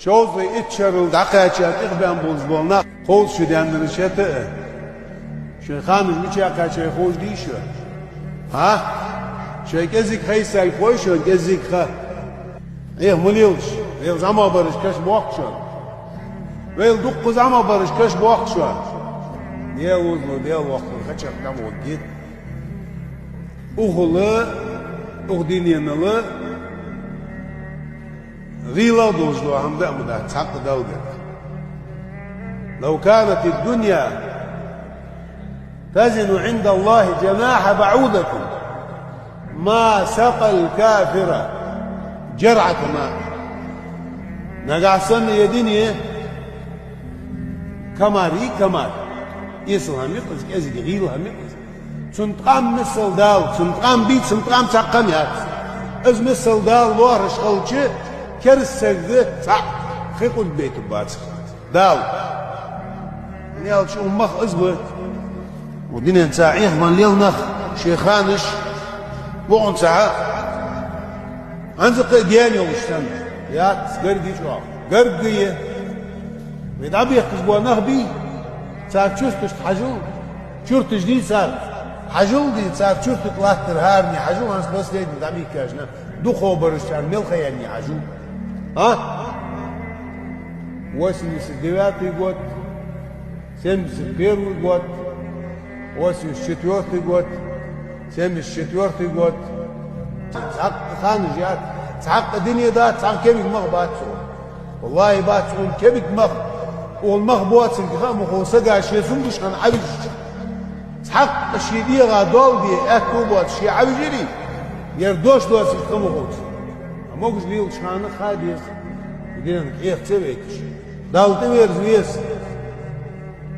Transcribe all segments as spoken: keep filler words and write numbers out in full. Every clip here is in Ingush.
Шовзткъеи итт шерал дӀакхаьча тӀехбаьнна болаш бола нах, кховзткъа шу даьннараш хета а, шоай ханаш мича кхаьчай ховш дий шо? ХӀа? Шоай кӀезига ха йисалга хой шоана, кӀезига ха? Ӏеха ма лелаш, вайл зӀамагӀбараш кашбоахк шоана. Вайл дуккха зӀамагӀбараш кашбоахк шоана. Даьла узло, Даьла воккхар ха чакхдӀа ма ваггийта. Укхал а, укх дуненал а гӀийла долаш дола хӀама да а ма дац цхьаккха Далла гарга. لو كانت الدنيا تزن عند الله جناح بعوضة ما سقى الكافر جرعة ماء. Нагахьа санна ер дуне комар йий, комар. Эсала хӀама я-кх из, кӀезига гӀийла хӀама я-кх из. Цун ткъам миссел дала, цун ткъам бий, цун ткъам цхьаккха хӀама яц. Из миссел дала лоархӀаш хилча, кераста сага цхьаккха хи къурд байтаргбацар Дала. ХӀана аьлча укх мах из ба. Укх дунен цхьа Ӏехабенна лела нах, шоай ханаш, бокъонца хьа, хӀанз кхы а гаьна йолаш санна, яц, гарга я чӀоагӀа. Гарга я. Вай дӀабехкаш бола нах бий, цар чурташта хьажал, чурташ дий цар, хьажал дий цар чуртага латтар хӀаране хьажал, хӀанз последний дӀабийхкача наха дукхагӀбараш цар мел ха яьннай хьажал. А? Восемьдесят девятый год, семьдесят первый год, восемьдесят четвёртый год, семьдесят четвёртый год. Цхьаккха ханаш яц, цхьаккха дуне дац, цхьаккха кепиг мах бац цун. ВаллахӀи, бац цун кепиг мах. Цун мах боацилга ха а ма хов сага, ше цун гуш хинна Ӏовижача. Цхьаккха ше дегӀа доал де аьттув боацаш ше Ӏовижарий, ер дош доацилга ха ма хов цунна. Ӏа могаш лелача хана ха деза, динан кӀех ца вайташ. Далла тӀаверза веза.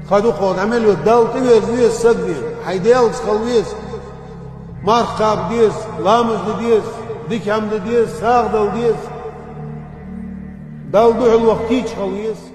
Ха дукхагӀа дӀа мел йода, Далла тӀаверза веза саг вена, хьай Даьлаца хила веза. Марха кхаба деза, ламаз де деза, дика хӀама де деза, сагӀа дала деза. Далла духьал ваха кийча хила веза.